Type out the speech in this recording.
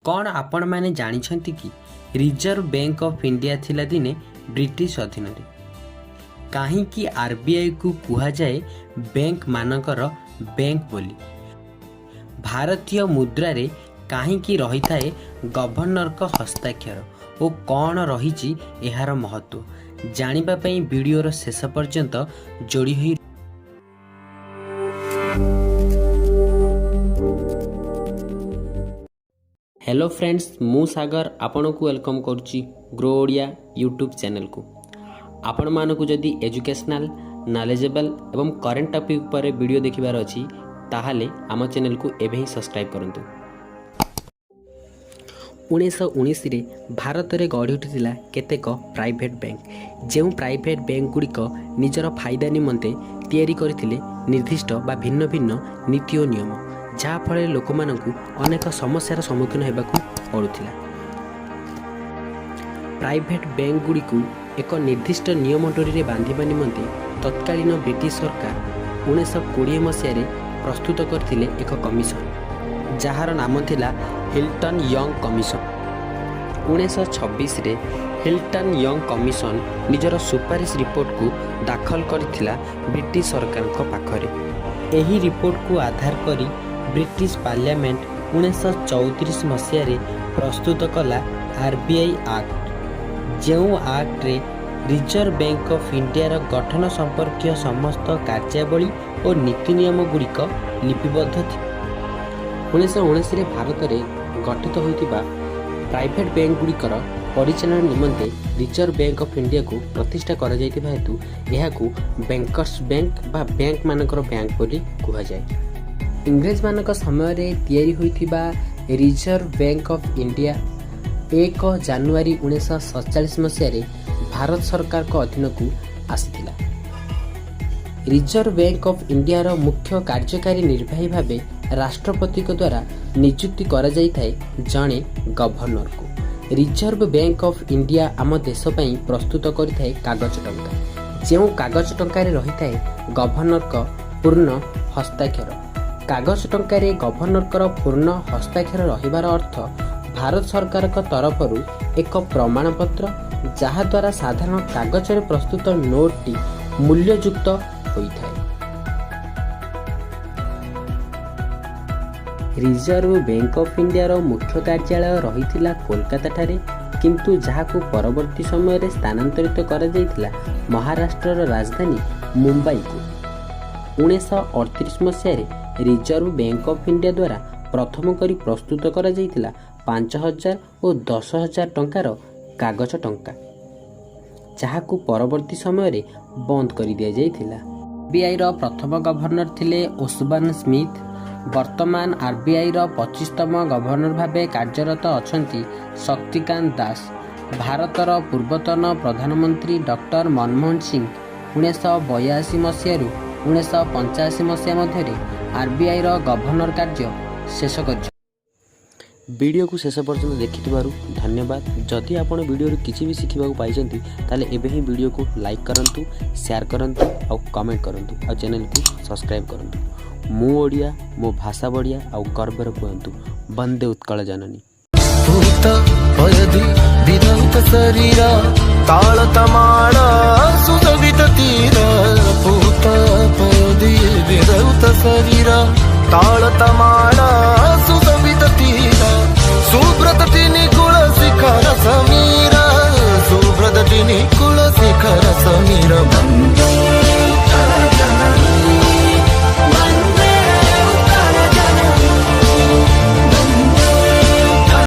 କ'ଣ ଆପଣମାନେ ଜାଣିଛନ୍ତି କି, ରିଜର୍ଭ ବ୍ୟାଙ୍କ ଅଫ୍ ଇଣ୍ଡିଆ ଥିଲା ଦିନେ ବ୍ରିଟିଶ ଅଧୀନରେ? କାହିଁକି ଆର୍ବିଆଇକୁ କୁହାଯାଏ ବ୍ୟାଙ୍କମାନଙ୍କର ବ୍ୟାଙ୍କ ବୋଲି? ଭାରତୀୟ ମୁଦ୍ରାରେ କାହିଁକି ରହିଥାଏ ଗଭର୍ଣ୍ଣରଙ୍କ ହସ୍ତାକ୍ଷର ଓ କ'ଣ ରହିଛି ଏହାର ମହତ୍ତ୍ୱ? ଜାଣିବା ପାଇଁ ଭିଡ଼ିଓର ଶେଷ ପର୍ଯ୍ୟନ୍ତ ଯୋଡ଼ି ହୋଇ। ହ୍ୟାଲୋ ଫ୍ରେଣ୍ଡସ୍, ମୁଁ ସାଗର ଆପଣଙ୍କୁ welcome କରୁଛି ଗ୍ରୋ ଓଡ଼ିଆ ୟୁଟ୍ୟୁବ୍ ଚ୍ୟାନେଲକୁ। ଆପଣମାନଙ୍କୁ ଯଦି ଏଜୁକେସନାଲ୍, ନଲେଜେବଲ୍ ଏବଂ କରେଣ୍ଟ ଟପିକ୍ ଉପରେ ଭିଡ଼ିଓ ଦେଖିବାର ଅଛି, ତାହେଲେ ଆମ ଚ୍ୟାନେଲକୁ ଏବେ ହିଁ ସବସ୍କ୍ରାଇବ୍ କରନ୍ତୁ। 1919ରେ ଭାରତରେ ଗଢ଼ି ଉଠିଥିଲା କେତେକ ପ୍ରାଇଭେଟ୍ ବ୍ୟାଙ୍କ, ଯେଉଁ ପ୍ରାଇଭେଟ୍ ବ୍ୟାଙ୍କଗୁଡ଼ିକ ନିଜର ଫାଇଦା ନିମନ୍ତେ ତିଆରି କରିଥିଲେ ନିର୍ଦ୍ଦିଷ୍ଟ ବା ଭିନ୍ନ ଭିନ୍ନ ନୀତି ଓ ନିୟମ, ଯାହାଫଳରେ ଲୋକମାନଙ୍କୁ ଅନେକ ସମସ୍ୟାର ସମ୍ମୁଖୀନ ହେବାକୁ ପଡ଼ୁଥିଲା। ପ୍ରାଇଭେଟ୍ ବ୍ୟାଙ୍କଗୁଡ଼ିକୁ ଏକ ନିର୍ଦ୍ଦିଷ୍ଟ ନିୟମ ଡୋରିରେ ବାନ୍ଧିବା ନିମନ୍ତେ ତତ୍କାଳୀନ ବ୍ରିଟିଶ ସରକାର 1920 ମସିହାରେ ପ୍ରସ୍ତୁତ କରିଥିଲେ ଏକ କମିଶନ, ଯାହାର ନାମ ଥିଲା ହିଲ୍ଟନ୍ ୟଙ୍ଗ କମିଶନ। 1926ରେ ହିଲ୍ଟନ୍ ୟଙ୍ଗ କମିଶନ ନିଜର ସୁପାରିଶ ରିପୋର୍ଟକୁ ଦାଖଲ କରିଥିଲା ବ୍ରିଟିଶ ସରକାରଙ୍କ ପାଖରେ। ଏହି ରିପୋର୍ଟକୁ ଆଧାର କରି ବ୍ରିଟିଶ ପାର୍ଲାମେଣ୍ଟ 1934 ମସିହାରେ ପ୍ରସ୍ତୁତ କଲା ଆର୍ବିଆଇ ଆକ୍ଟ, ଯେଉଁ ଆକ୍ଟରେ ରିଜର୍ଭ ବ୍ୟାଙ୍କ ଅଫ୍ ଇଣ୍ଡିଆର ଗଠନ ସମ୍ପର୍କୀୟ ସମସ୍ତ କାର୍ଯ୍ୟାବଳୀ ଓ ନୀତି ନିୟମ ଗୁଡ଼ିକ ଲିପିବଦ୍ଧ ଥିଲା। 1919ରେ ଭାରତରେ ଗଠିତ ହୋଇଥିବା ପ୍ରାଇଭେଟ୍ ବ୍ୟାଙ୍କଗୁଡ଼ିକର ପରିଚାଳନା ନିମନ୍ତେ ରିଜର୍ଭ ବ୍ୟାଙ୍କ ଅଫ୍ ଇଣ୍ଡିଆକୁ ପ୍ରତିଷ୍ଠା କରାଯାଇଥିବା ହେତୁ ଏହାକୁ ବ୍ୟାଙ୍କର୍ସ ବ୍ୟାଙ୍କ ବା ବ୍ୟାଙ୍କମାନଙ୍କର ବ୍ୟାଙ୍କ ବୋଲି କୁହାଯାଏ। ଇଂରେଜମାନଙ୍କ ସମୟରେ ତିଆରି ହୋଇଥିବା ରିଜର୍ଭ ବ୍ୟାଙ୍କ ଅଫ୍ ଇଣ୍ଡିଆ 1 ଜାନୁଆରୀ 1947 ମସିହାରେ ଭାରତ ସରକାରଙ୍କ ଅଧୀନକୁ ଆସିଥିଲା। ରିଜର୍ଭ ବ୍ୟାଙ୍କ ଅଫ୍ ଇଣ୍ଡିଆର ମୁଖ୍ୟ କାର୍ଯ୍ୟକାରୀ ନିର୍ବାହୀ ଭାବେ ରାଷ୍ଟ୍ରପତିଙ୍କ ଦ୍ୱାରା ନିଯୁକ୍ତି କରାଯାଇଥାଏ ଜଣେ ଗଭର୍ଣ୍ଣରକୁ। ରିଜର୍ଭ ବ୍ୟାଙ୍କ ଅଫ୍ ଇଣ୍ଡିଆ ଆମ ଦେଶ ପାଇଁ ପ୍ରସ୍ତୁତ କରିଥାଏ କାଗଜ ଟଙ୍କା, ଯେଉଁ କାଗଜ ଟଙ୍କାରେ ରହିଥାଏ ଗଭର୍ଣ୍ଣରଙ୍କ ପୂର୍ଣ୍ଣ ହସ୍ତାକ୍ଷର। କାଗଜ ଟଙ୍କାରେ ଗଭର୍ଣ୍ଣରଙ୍କର ପୂର୍ଣ୍ଣ ହସ୍ତାକ୍ଷର ରହିବାର ଅର୍ଥ ଭାରତ ସରକାରଙ୍କ ତରଫରୁ ଏକ ପ୍ରମାଣପତ୍ର, ଯାହାଦ୍ୱାରା ସାଧାରଣ କାଗଜରେ ପ୍ରସ୍ତୁତ ନୋଟଟି ମୂଲ୍ୟଯୁକ୍ତ ହୋଇଥାଏ। ରିଜର୍ଭ ବ୍ୟାଙ୍କ ଅଫ୍ ଇଣ୍ଡିଆର ମୁଖ୍ୟ କାର୍ଯ୍ୟାଳୟ ରହିଥିଲା କୋଲକାତାଠାରେ, କିନ୍ତୁ ଯାହାକୁ ପରବର୍ତ୍ତୀ ସମୟରେ ସ୍ଥାନାନ୍ତରିତ କରାଯାଇଥିଲା ମହାରାଷ୍ଟ୍ରର ରାଜଧାନୀ ମୁମ୍ବାଇକୁ। 1938 ମସିହାରେ ରିଜର୍ଭ ବ୍ୟାଙ୍କ ଅଫ୍ ଇଣ୍ଡିଆ ଦ୍ୱାରା ପ୍ରଥମ କରି ପ୍ରସ୍ତୁତ କରାଯାଇଥିଲା 5000 ଓ 10,000 ଟଙ୍କାର କାଗଜ ଟଙ୍କା, ଯାହାକୁ ପରବର୍ତ୍ତୀ ସମୟରେ ବନ୍ଦ କରିଦିଆଯାଇଥିଲା। ଆର୍ବିଆଇର ପ୍ରଥମ ଗଭର୍ଣ୍ଣର ଥିଲେ ଓସବାର୍ନ ସ୍ମିଥ୍। ବର୍ତ୍ତମାନ ଆର୍ବିଆଇର 25ତମ ଗଭର୍ଣ୍ଣର ଭାବେ କାର୍ଯ୍ୟରତ ଅଛନ୍ତି ଶକ୍ତିକାନ୍ତ ଦାସ। ଭାରତର ପୂର୍ବତନ ପ୍ରଧାନମନ୍ତ୍ରୀ ଡକ୍ଟର ମନମୋହନ ସିଂ 1982 ମସିହାରୁ 1985 ମସିହା ମଧ୍ୟରେ ଆର୍ବିଆଇର ଗଭର୍ଣ୍ଣର କାର୍ଯ୍ୟ ଶେଷ କରିଛନ୍ତି। ଭିଡ଼ିଓକୁ ଶେଷ ପର୍ଯ୍ୟନ୍ତ ଦେଖିଥିବାରୁ ଧନ୍ୟବାଦ। ଯଦି ଆପଣ ଭିଡ଼ିଓରୁ କିଛି ବି ଶିଖିବାକୁ ପାଇଛନ୍ତି, ତାହେଲେ ଏବେ ହିଁ ଭିଡ଼ିଓକୁ ଲାଇକ୍ କରନ୍ତୁ, ସେୟାର କରନ୍ତୁ ଆଉ କମେଣ୍ଟ କରନ୍ତୁ ଆଉ ଚ୍ୟାନେଲକୁ ସବସ୍କ୍ରାଇବ୍ କରନ୍ତୁ। ମୁଁ ଓଡ଼ିଆ, ମୋ ଭାଷା ବଢ଼ିଆ, ଆଉ ଗର୍ବରେ କୁହନ୍ତୁ, ବନ୍ଦେ ଉତ୍କଳ ଜନନୀ। ପୂତ ପୟୋଧି ବିଧୌତ ଶରୀର, ତାଳ ତମାଳ ସୁଶୋଭିତ ତୀର। ପୂତ ପୟୋଧି ବିଧୌତ ଶରୀର, ତାଳ ତମାଳ ସୁଶୋଭିତ ତୀର।